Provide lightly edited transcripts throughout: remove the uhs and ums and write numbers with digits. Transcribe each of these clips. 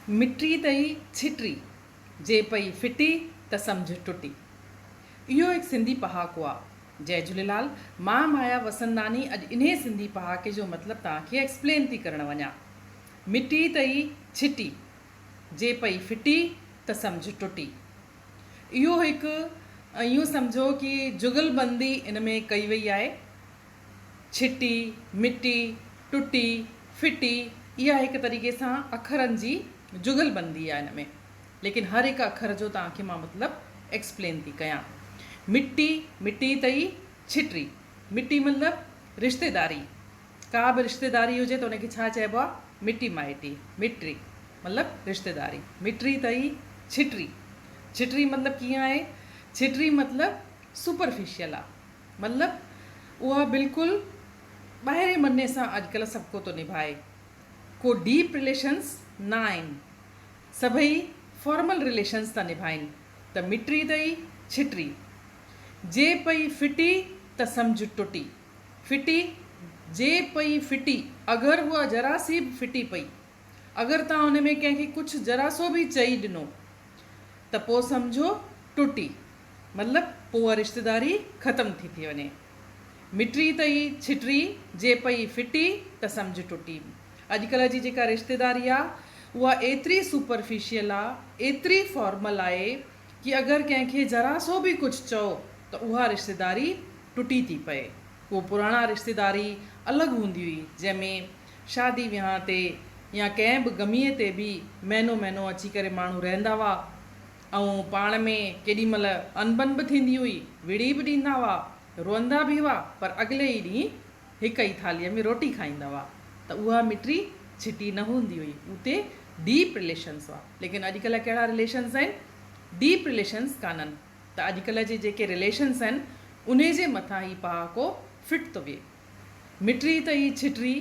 مٽي ته ئي ڇٽي، جي پئي ڦٽي ته سمجهه ٽٽي. اهو هڪ سنڌي پهاڪو آ. جئي جهوليلال، مان مايا وسنداني اڄ انهي سنڌي پهاڪي جو مطلب توهان کي ايڪسپلين ٿي ڪرڻ وڃان. مٽي ته ئي ڇٽي، جي پئي ڦٽي ته سمجهه ٽٽي. اهو هڪ ايون سمجهو ڪي جغل بندي ان ۾ ڪئي وئي آهي. ڇٽي، مٽي، ٽٽي، ڦٽي اها هڪ طريقي سان اکرن جي جغل بندي آهي ان ۾ ليڪن هر هڪ اکر جو توهان کي مان مطلب ايڪسپلين ٿي ڪيان. مٽي، مٽي ته ئي ڇٽي، مٽي مطلب رشتيداري، ڪا به رشتيداري هجي ته ان کي ڇا چئبو آهي؟ مٽي مائٽي، مٽري مطلب رشتيداري، مٽري ته ئي ڇٽري، ڇٽري مطلب ڪيئن آهي؟ ڇٽري مطلب سپرفيشل آهي. مطلب اها بلڪل ٻاهرين مني سان اڄڪلهه سڀ ڪو ٿو نڀائي. ڪو ڊيپ رليشنس نه آهن. سڀئي فارمل رليشنس ٿا نڀائين ته مٽري ته ئي ڇٽري. جي پئي ڦٽي ته سمجهه ٽٽي. ڦٽي جي پئي ڦٽي اگر اها ذرا سي به ڦٽي پئي اگر توهان ان ۾ ڪنهن کي ڪجهه ذرا سو به چئي ڏنو ته پوء سمجهو ٽٽي. مطلب پوء اها رشتيداري ختم ٿي ٿي وڃي. مٽري ته ئي ڇٽري، جي پئي ڦٽي ته سمجهه ٽٽي. اڄڪلهه جي جيڪا رشتيداري آ اها ايتري سپرفيشل آ، ايتري فارمل آهي ڪي اگر ڪنهن کي ذرا سو به ڪجهه چئو ته اها رشتيداري ٽٽي ٿي پئي. اهو پراڻا رشتيداري الڳ هوندي هئي جنهن ۾ شادي وهانء تي يا ڪنهن به غميء تي به مهينو مهينو اچي ڪري ماڻهو رهندا هئا. ۽ پاڻ ۾ ڪيڏي مھل انبن به ٿيندي ھئي، وڙھي به ڏيندا ھئا، روئندا به ھئا، پر اڳلي ئي ڏينھن ھڪ ئي ٿالھيء ۾ روٽي کائيندا ھئا ته اھا مٽري ڇٽي نه ھوندي ھئي، اتي ڊيپ رليشنس ھئا، ليڪن اڄڪلھه ڪهڙا رليشنس آھن؟ ڊيپ رليشنس ڪانھن ته اڄڪلھه جي جيڪي رليشنس آھن، انھي جي مٿان ھي پهاڪو فٽ ٿو ويھي. مٽري ته ئي ڇٽري،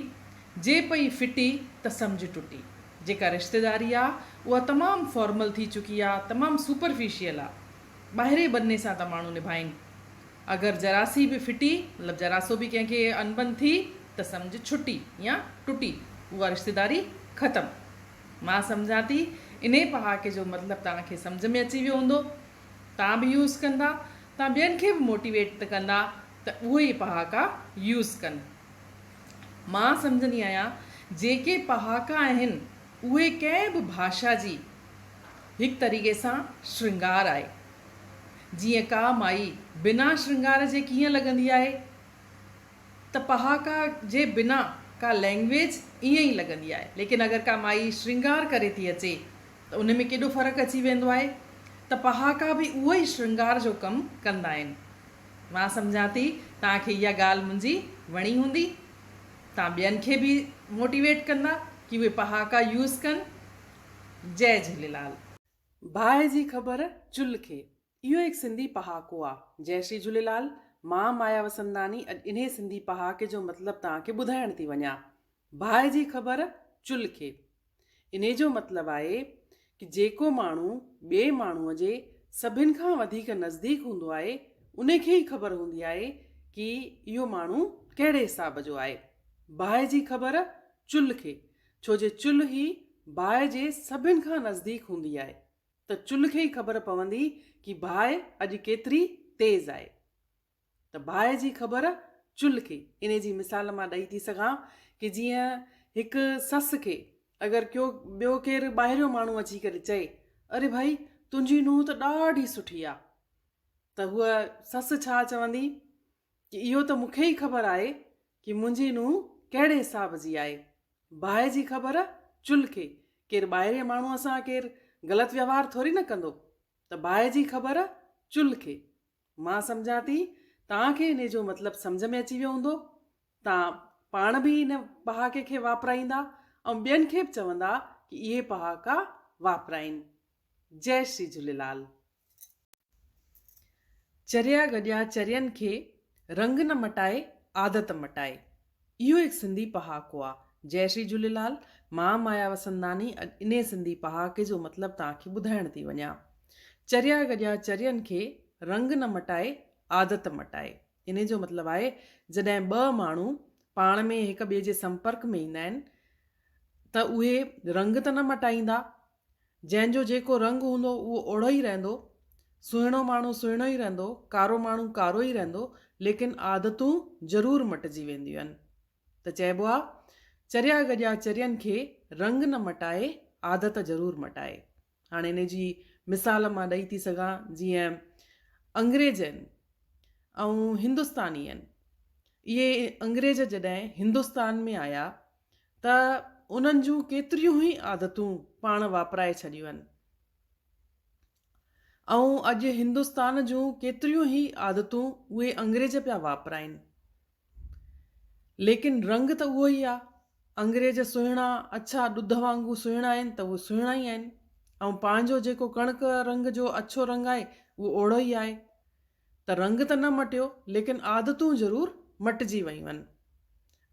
جي پئي ڦٽي ته سمجهه ٽٽي. جيڪا رشتيداري آ، اها تمام فارمل ٿي چڪي آ، تمام سپرفيشل آ. ٻاهرين بني سان ٿا ماڻهو نڀائين. اگر ذراسي به ڦٽي، مطلب ذراسو به ڪنهن کي انبن ٿي ته سمجهه ڇٽي يا ٽٽي، اها رشتيداري ختم. مان سمجهان ٿي انهي پهاڪي جو مطلب توهان کي سمجهه ۾ اچي ويو هوندو. توهان به يوز ڪندا، توهان ٻين کي به موٽيويٽ ڪندا ته اهي ئي پهاڪا يوز ڪن. مان سمجهندي آهيان جيڪي پهاڪا آهن اهي ڪنهن به ڀاشا جي هڪ طريقي سان شرنگار آهي. جيئن ڪا مائي بنا شرنگار جي ڪيئن لڳندي آهي ته پهاڪا جي بنا ڪا لينگويج ائين ئي لڳندي آهي ليڪن اگر ڪا مائي شرنگار ڪري ٿي اچي ته ان ۾ ڪيڏو فرق اچي ويندو آهي ته پهاڪا به اهو ئي شرنگار جو ڪم ڪندا آهن. مان سمجهان ٿي توهان کي اها ڳالهه منهنجي وڻي هوندي. توهان ٻين کي به موٽيويٽ ڪندا ڪي اهي پهاڪا يوز ڪن. جئي جهوليلال. باهه جي خبر چلهه کي. اهو هڪ سنڌي پهاڪو آ. جئي شري جهوليلال. مان مايا وسنداني اڄ انهي سنڌي پهاڪي جو مطلب توهان کي ٻڌائڻ ٿي وڃان. باهه جي خبر چلهه کي. انهي جو مطلب آهي ڪي جيڪو ماڻهو ٻئي ماڻهوء جي سڀن کان وڌيڪ نزديڪ هوندو آهي انهي کي ئي خبر هوندي آهي ڪي اهو ماڻهو ڪهڙي حساب جو آهي. باهه جي خبر چلهه کي ڇو جي چلهه ئي باهه جي سڀن کان نزديڪ هوندي آهي ته چلهه کي ئي خبر پوندي ڪي باهه اڄ ڪيتري تيز آهي. ته باهه جي خبر چلهه کي. انهي جي مثال مان ڏئي ٿي سگهان ڪي جيئن هڪ سس کي اگر ڪيو ٻيو ڪير ٻاهريون ماڻهو اچي ڪري چئي اري ڀائي تنهنجي نونهن ته ڏاڍي سٺي آ ته هوء سس ڇا چوندي ڪي اهو ته مون کي ئي خبر آهي ڪي منهنجي نونهن ڪهڙي حساب جي آهي. باهه جي خبر چلهه کي. ڪير ٻاهرين ماڻهوء سان ڪير غلط ويوهار ٿوري نه ڪندو ته باهه جي خبر چلهه کي. مان سمجهان ٿي توهان کي انهي جو مطلب سمجهه ۾ اچي ويو هوندو. توهان پاڻ به ان پهاڪي کي واپرائيندا ۽ ٻين کي به چوندا ڪي اهي پهاڪا واپرائين. جئي شري جهوليلال. چريا گڏيا چرين کي رنگ نه مٽائي عادت مٽائي. اهو هڪ سنڌي پهاڪو آ. جئي شري جهوليلال. مان مايا وسنداني اڄ انهي سنڌي پهاڪي جو مطلب توهان کي ٻڌائڻ ٿي وڃان. چريا گڏيا چرين کي رنگ نه مٽائي عادت مٽائي. انهي جو مطلب آهي جڏهن ٻه ماڻهو پاڻ ۾ هڪ ٻئي جي سمپرڪ ۾ ايندا آهن ته اهي رنگ ته نه مٽائيندا. جنهن جو جيڪو رنگ هوندو اهو اوڙو ئي رهندو، سهڻو ماڻهو سهڻو ئي رهندو، ڪارو ماڻهو ڪارو ئي رهندو، ليڪن عادتون ضرور مٽجي وينديون آهن. ته چئبو آ، چريا گڏيا چرين کي رنگ نه مٽائي، عادت ضرور مٽائي. هاڻي ان جي مثال مان ڏئي ٿي سگهان جيئن انگريز آهن ۽ هندستاني آهن. اهي انگريز جڏهن هندستان ۾ آيا ته انهن جون ڪيتريون ئي عادتون پاڻ واپرائي ڇڏيون آهن ۽ اڄ هندستان جون ڪيتريون ئي عادتون اهي انگريز پيا واپرائين. ليڪن رنگ ته اهو ئي آ. انگريز سهڻا، اڇا، ڏڌ وانگو سهڻا آهن ته اهي سهڻا ئي آهن ۽ پنهنجو جيڪو ڪڻڪ رنگ جو اڇو رنگ آهي اهو اوڙو ئي آهي. ته رنگ ته نه مٽيو ليڪن عادتون ضرور مٽجي ويون آهن.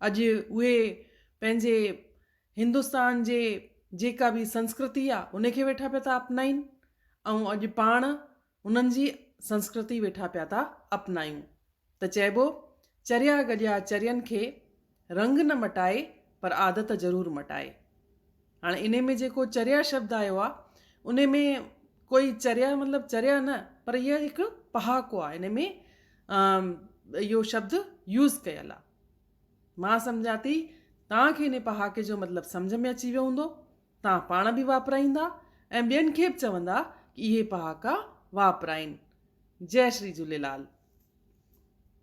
اڄ اهي پنهنجي هندستان جي جيڪا به سنسڪرتي آ ان کي ويٺا پيا ٿا اپنائين ۽ اڄ پاڻ انهن جي سنسڪرتي ويٺا پيا ٿا اپنايون. ته چئبو چريا گڏيا چرين کي رنگ نه مٽائي پر عادت ضرور مٽائي. هاڻي انهي ۾ جيڪو چريا شبد آيو آ انهي ۾ ڪوئي چريا مطلب چريا نه پر اهو هڪ پهاڪو آ انهي ۾ اهو شبد يوز ڪيل آ. مان سمجهان ٿي توهان کي انهي پهاڪي جو مطلب سمجهه ۾ اچي ويو هوندو. توهان پاڻ به واپرائيندا ۽ ٻين کي به چوندا ڪي اهي پهاڪا واپرائين. جئه شري جهوليلال.